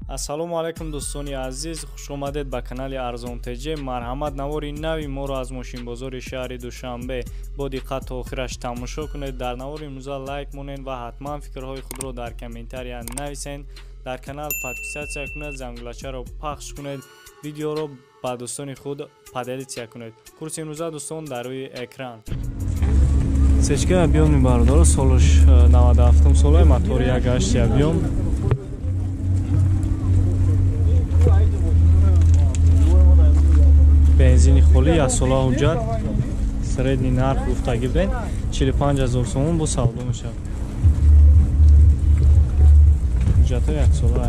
Ассалому алайкум дӯстони азиз, хуш омадед ба канали Арзон ТЖ. Марҳамат, навори нави моро аз мошинбозори шаҳри Душанбе бо диққат то охираш тамошо кунед. Дар навори имрӯза лайк монед ва ҳатман фикрҳои худро дар комментария нависед. Дар канал подписатсия кунед, зангулачаро пахш кунед, видеоро ба дӯстони худ поделитсия кунед. Курси имрӯза дӯстон дар рӯи экран. Сечка объём мебардору солш 97 солаи мотори 1.8 объём. Бензини холӣ яксола ҳуҷҷат, средний нарх гуфтагӣ будем 45 000 сомон бо савдо мешавад. Ҳуҷҷатҳо яксола.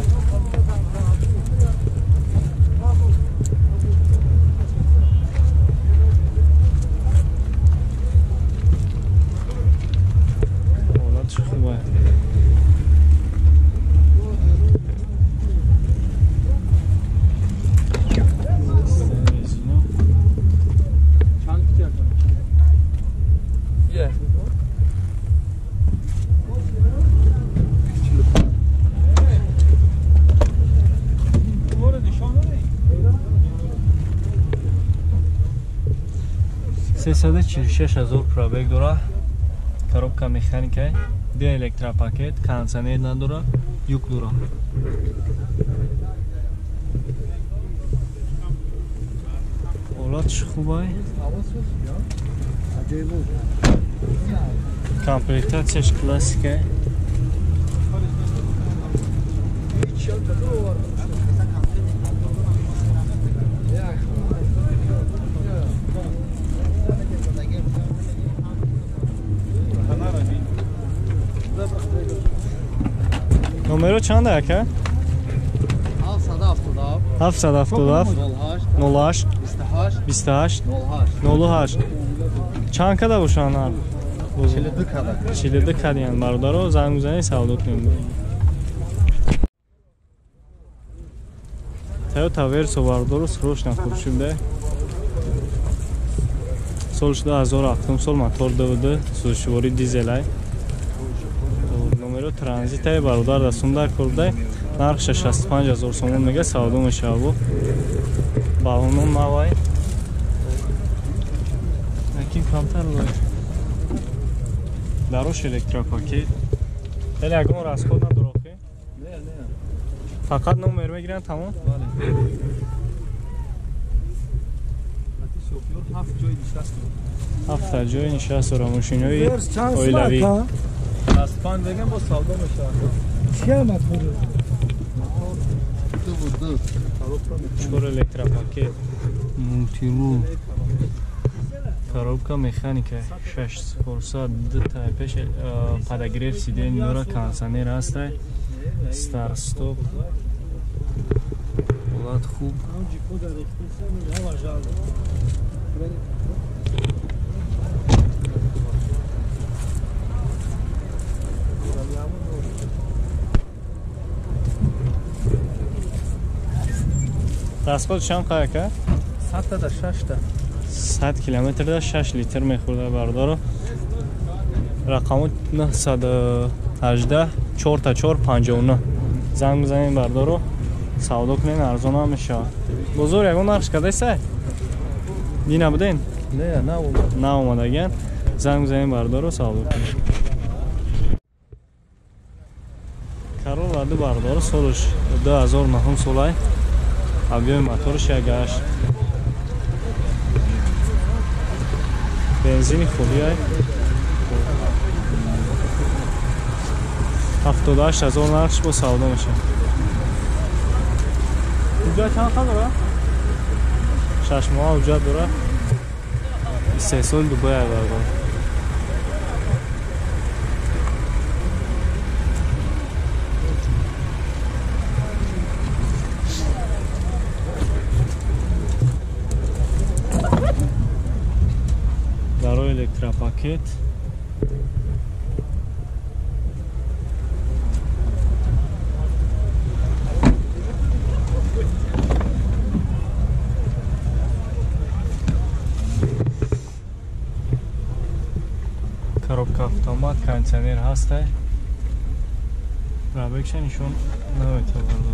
Ҳолатш хуб аст. Сесаду чилшаш ҳазор пробег дора, коробка механика, ду электропакет, кондиционер надора, юк дора. Ҳолатш хубай. Комплектатсияш классика. Номеро чанд ака? 777 08 28 08. Чанд када бошанд нарх? 42 када. 42 кадиянд бародаро, занг бизанед, савдо кунем. Toyota Verso бародаро срочно фурӯшида. Сол 2007 сол, мотор 2.2, сӯзишворӣ дизелай. Номеро транзитае бародар дастун дар кор будай. Нархша 65 000 сомон мега, савдо мешавад. Баллонон навай. Акин камтар лой. Дарош электропакет. Хеле ягон расход надора охи? Не, не. Фақат номер мегиранд, тамом? Бале. Ҳафт ҷои нишаст дора, мошинои оилавӣ. 65 бегем бо савдо мешавад. Чӣ мотор? Чор электропакет, мультирул, коробка механика, 6400 ду пеш подогрев сиденье дора, кондиционер ҳастай, старт стоп. Ҳолат хуб. Расход чанд қаяка? 100 да 6 та. 100 километрда 6 литр мехӯрда бародаро. Рақаму 918 4 4 59. Занг бизанед бародаро, савдо кунед, арзон ҳам мешавад. Бозор ягон нархш кардасай? Дина буден? Не, наомад. Наомадаган. Занг бизанед бародаро, савдо кунед. Corolla ду бародаро, солш 2009 солай. Объёми моторш 1.8. Бензини холиай. 78 000 нархш бо савдо мешавад. Ҳуҷҷат чанд қад дора? 6 моҳа ҳуҷҷат дора. 3 сол Дубай бародаро. Дарои электропакет. Коробка автомат, кондиционер ҳастай. Пробегша нишон наметавонад.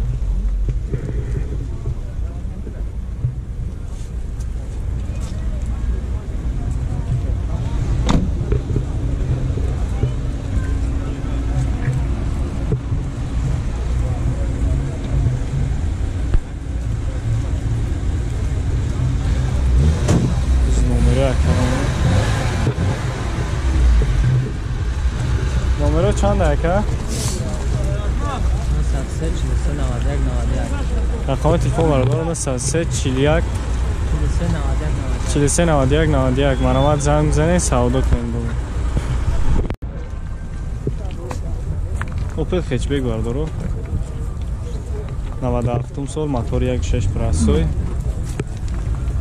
чанд ака? 903 43 91 91. Рақами телефон бародаро 903 41 43 91 91. Марҳамат занг бизанед, савдо кунед. Opel Hatchback бародаро 97 сол, мотор 1.6 простой,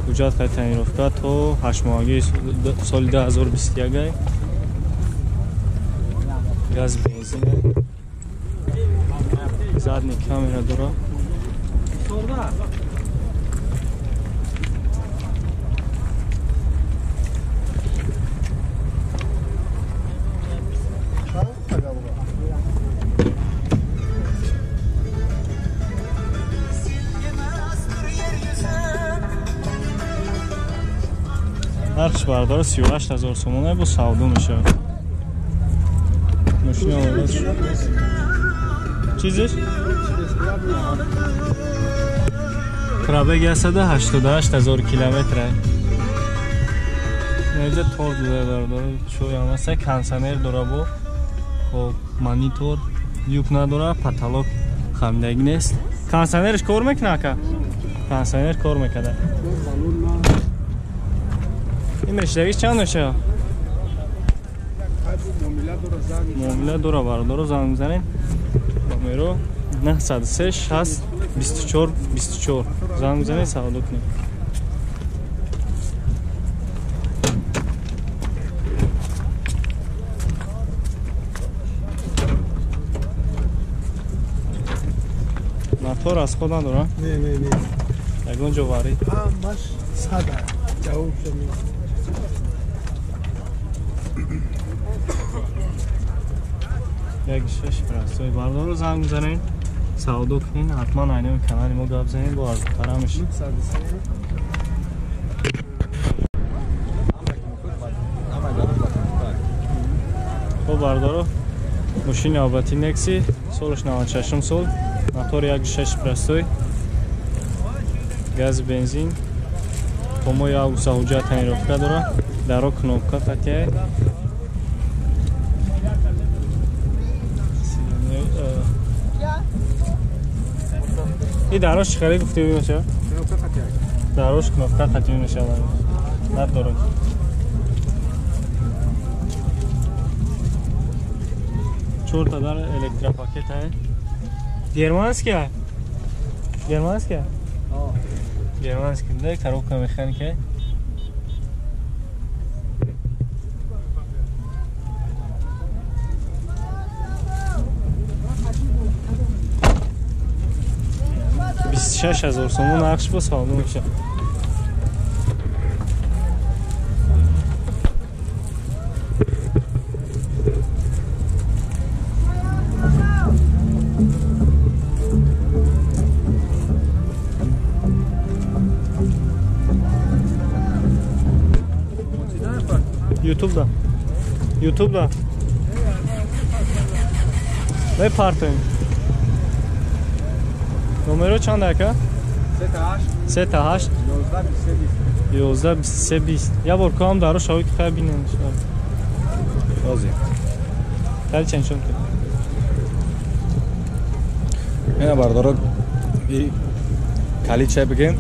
ҳуҷҷат қайд тонировка то 8 моҳагии соли 2021, газ бензин, задний камера дора. Нархш бардора 38 000 сомона бо савдо мешавад. Мошина оварда шуд. Чизиш? Пробег 188 000 километр. Инҷа тор дора бардора, чой ҳамаса, кондиционер дора бо. Хоб, монитор, люк надора, потолок хамидагӣ нест. Кондиционерш кор мекунад ака? Кондиционер кор мекунад. Ин мешдагиш чанд мешавад? Муомила дора бародаро, занг мезанем. Номеро 903 60 24 24. Занг мезанем, савдо кунем. Мотор аз худ надора? Не, не, не. Ягон ҷо варид? Ҳамаш сада. Ҷавоб шуд. Як шаш простой бардору занг бизанед, савдо кунед, ҳатман айнами канали мо гап занед, бо арзонтара мешид. Хоб бардоро, мошини навбати Некси, солаш 96 сол, мотор 1.6 простой, газ бензин, то моҳи август ҳуҷҷат тонировка дора, даро кнопка қатъия. И дарош чӣ хеле гуфтӣ мешавад? Дарош кнопка қатъӣ мешавад. Надорад. Чорта дар электропакет ай. Германский ай? Германский ай? Германский да, коробка механика. Бист шаш ҳазор сомон нархш бо савдо мешавад. Ютубда. Ютубда. Мепартоем. Номеро чанд ака? 3 8 11 23 20. Я бор кам даро шавӣ ки хай бинем. Розӣ. Хеле чанд шуд. Ина бардоро и калича бигем.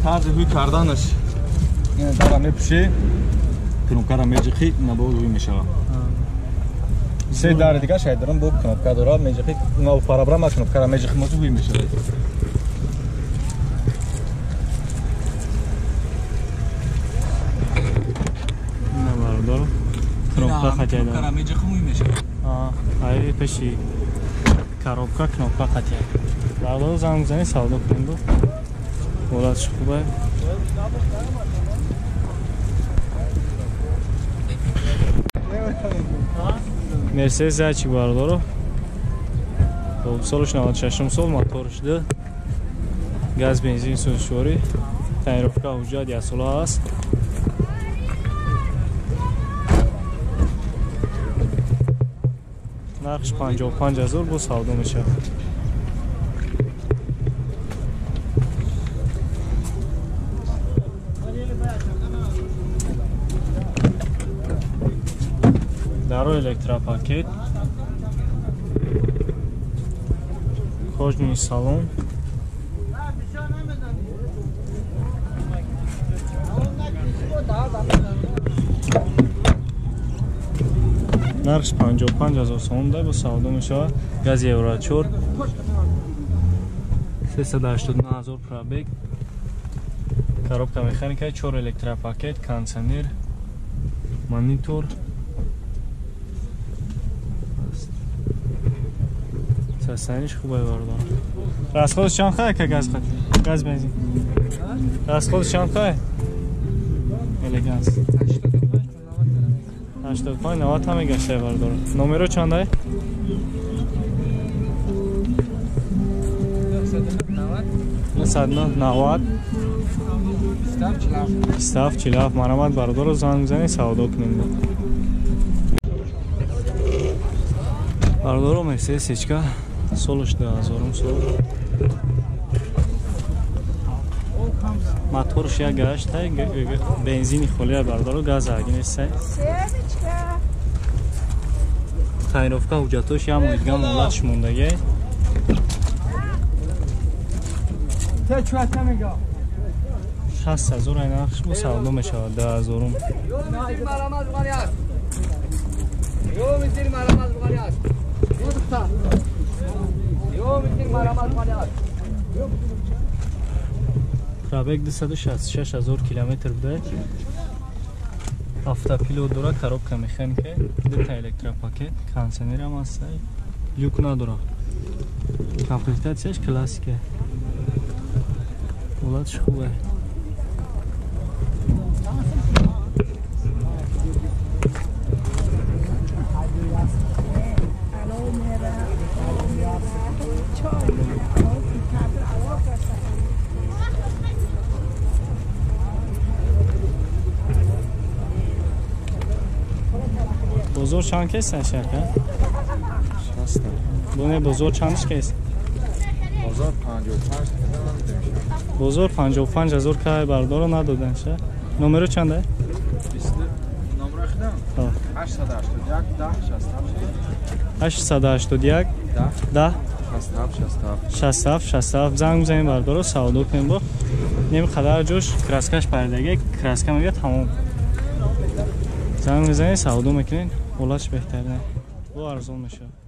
Тарзи ҳуй карданаш. Ина дара мепӯшӣ, кнопкара меҷиқӣ, ина бо ҳуй мешавад. Се дар дигар шайдарам бо кнопка дора меҷиқӣ, ина парабра ма кнопкара меҷиқӣ мозу ҳуй мешавад. Ина бардоро кнопка қатъия. Кнопкара меҷиқӣ ҳуй мешавад. Ай пеши коробка кнопка қатъия. Бардоро занг бизанед, савдо кунем бо. Ҳолатш хуб аст. Мерседес зайчик бардоро. Солаш 96 сол, моторш 2, газ бензин сӯзишворӣ, тонировка ҳуҷҷат яксола аст. Нархш 55 000 бо савдо мешавад. Даро электропакет. Кожаный салон. Нархш 55 000 сомон да бо савдо мешавад. Газ Евро 4. 389 000 пробег. Коробка механика, 4 электропакет, кондиционер, монитор. Состояние хубе бардор. Расход чанд хай ка газ хат? Газ бензин. Расход чанд хай? Элеганс. 85 90 ҳам мегаштай бардор. Номеро чандай? 990 27 47. Марамат бардору занг бизанед, савдо кунем. Бардору Мерседес Ечка солаш 2000 сол. Моторш як гаштай, бензини холия бардору, газ агинестай. Тайровка ҳуҷҷатош як моҳи дига муҳлатш мондагӣ. 60 000 ай нархш бо савдо мешавад 2000. Пробег 266 000 километр буда. Автопилот дора, коробка механика, дута электропакет, кондиционер ҳам ҳаст, люк надора. Комплектатсияш классика. Ҳолатш хубе. Бозор чанд кес шака? 60. Боне бозор чандш кес? Бозор 55. Бозор 55 000 кай бардоро надодан ша. Номеро чанда? 20 номеро хидам? 881 10 67. 881 10 67 67 67. Занг бизанем бардоро, савдо кунем бо. Нем қадар ҷош краскаш паридаги, краска мега тамом. Занг мезанед, савдо мекунед, ҳолатш беҳтар не. Бо арзон мешавад.